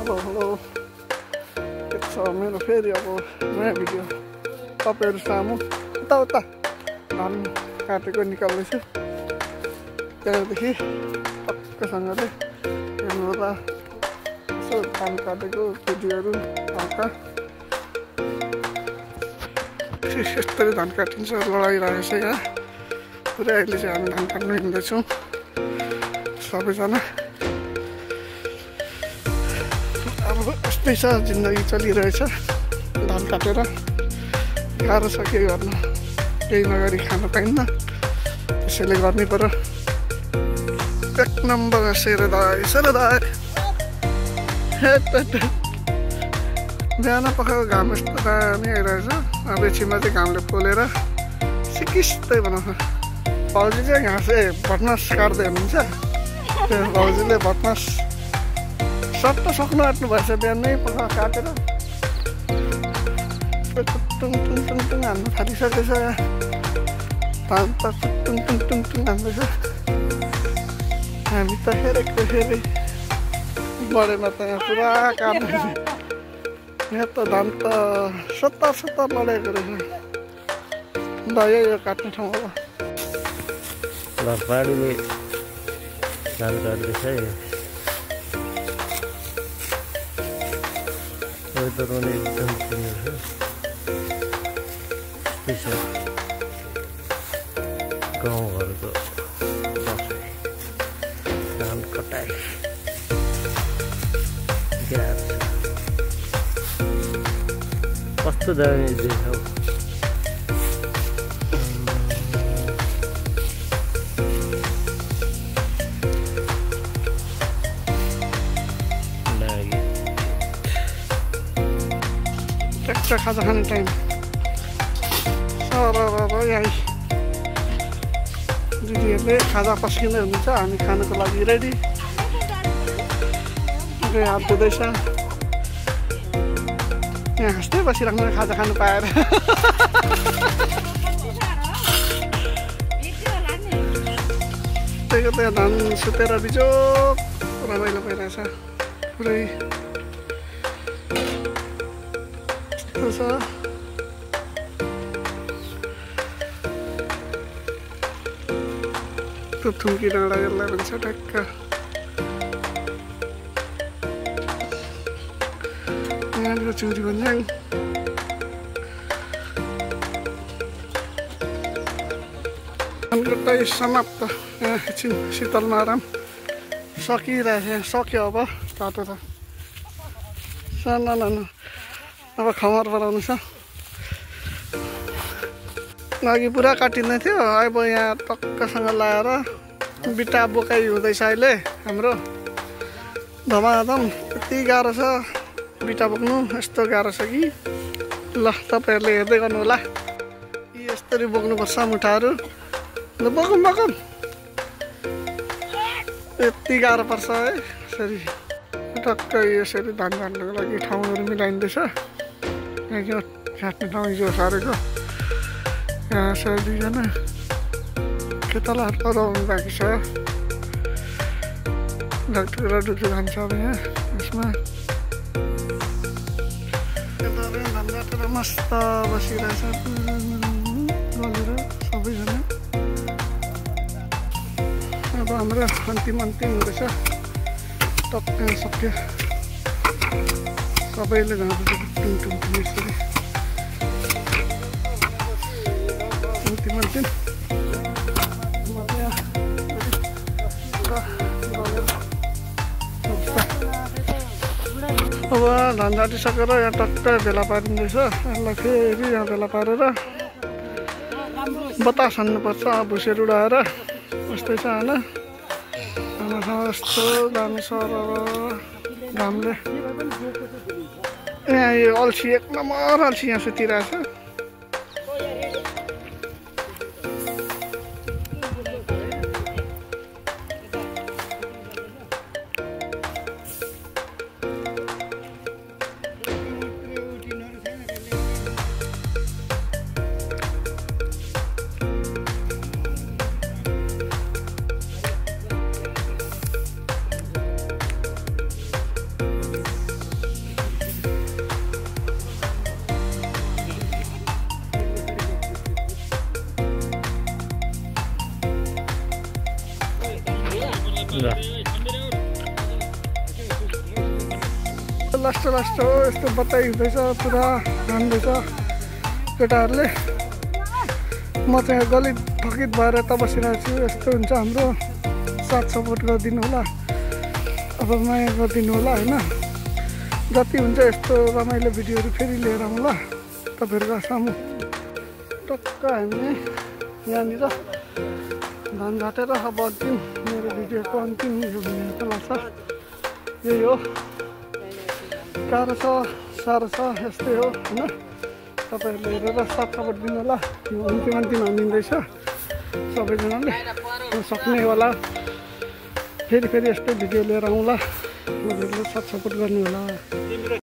Hello के छ मेरो फेरि अब नयाँ भिडियो तपाईँहरू सामु उता धान काटेको निकाल्दैछु त्यहाँदेखि पक्कासँगले हेर्नु होला यसो धान काटेको भिडियोहरू हल्का यस्तरी धान काटिन्छ लडाइरहेको छ यहाँ पुरै अहिले चाहिँ हामी धान काट्नु हिँड्दैछौँ सबैजना अब यस्तै छ जिन्दगी चलिरहेछ धान काटेर गाह्रो छ के गर्नु केही नगरी खान पाइन्न त्यसैले गर्नै पर्यो एक नम्बर सेरेदाय बिहान पखाएको घाम यस्तो दामी आइरहेछ अब एकछिनमा चाहिँ घामले पोलेर सिकिस्तै बनाउँछ भाउजू चाहिँ घाँस भटमास काट्दै हुनुहुन्छ त्यो भाउजूले भटमास सट्ट सक्नु आँट्नु भएछ बिहानै पख काटेर टुङ हान्नु थालिसकेछ धान त टुङ हान्दैछ हामी त हेरेको बढेन त यहाँ पुरा काट्नु यहाँ त धान त 70 लडेको रहेछ ल यो काट्ने ठाउँ हो ल पाडीले धान काट्दैछ है वेदर पनि एकदम क्लियर छ त्यसो गाउँघरको दसैँ धान कटाइ कस्तो दामी देखाउ ट्र्याक्टर खाजा खाने टाइम यही दिदीहरूले खाजा पस्किँदै हुनुहुन्छ हामी खानको लागि रेडी हात धुँदैछ यहाँ हाँस्दै बसिराख्नु खाजा खानु पाएर त्यहीको त्यहाँ धान सुतेर बिजोक रमाइलो भइरहेछ पुरै यस्तो छ त्यो थुम्की डाँडा यसलाई भन्छ ठ्याक्क यहाँनिर चुरी भन्ज्याङ कतै समाप्त यहाँ एकछिन शीतलमा आराम सकिरहेछ यहाँ सक्यो अब बाटो त सानो अब खमर बनाउनु छ अघि पुरा काटिँदै थियो अब यहाँ टक्कसँग लाएर बिटा बोकाइ हुँदैछ अहिले हाम्रो धमाधम यति गाह्रो छ बिटा बोक्नु यस्तो गाह्रो छ कि ल तपाईँहरूले हेर्दै गर्नु होला यस्तरी बोक्नुपर्छ मुठाहरू ल बोकौँ यति गाह्रो पर्छ है यसरी टक्कै यसरी धान काट्नुको लागि ठाउँहरू मिलाइँदैछ यहाँ काट्ने ठाउँ हिजो सारेको यहाँ छ दुईजना खेताला हराउनु बाँकी छ डाक्टर डुक्टर खान्छ अब यहाँ यसमा धान काटेर मस्त बसिरहेछ गलेर सबैजना अब हाम्रो अन्तिम हुँदैछ टक्कै सक्यो सबैले जाँदैछ टुङ यसरी अन्तिम अब धान झाटिसकेर यहाँ टक्कै भेला पारिँदैछ यसलाई फेरि यहाँ भेला पारेर बतास हान्नुपर्छ भुसेर उडाएर यस्तै छ होइन यस्तो दामी छ घामले यहाँ यो अल्छी एक नम्बर अल्छी यहाँ सुतिरहेछ लास्ट हो यस्तो बताइ हुँदैछ पुरा हान्दैछ केटाहरूले म चाहिँ गलित थकित भएर यता बसिरहेको छु यस्तो हुन्छ हाम्रो साथ सपोर्ट गरिदिनु होला अब माया गरिदिनु होला होइन जति हुन्छ यस्तो रमाइलो भिडियोहरू फेरि लिएर आउँला तपाईँहरूको सामु टक्क हामी यहाँनिर धान झाटेर अब अन्तिम मेरो भिडियोको अन्तिम यो हुने लाग्छ यही हो गाह्रो छ साह्रो छ यस्तै हो होइन तपाईँहरूले हेरेर साथ सपोर्ट दिनु होला यो अन्तिम हानिँदैछ सबैजनाले सक्ने होला फेरि यस्तै भिडियो लिएर आउँला तपाईँहरूले साथ सपोर्ट गर्नु होला।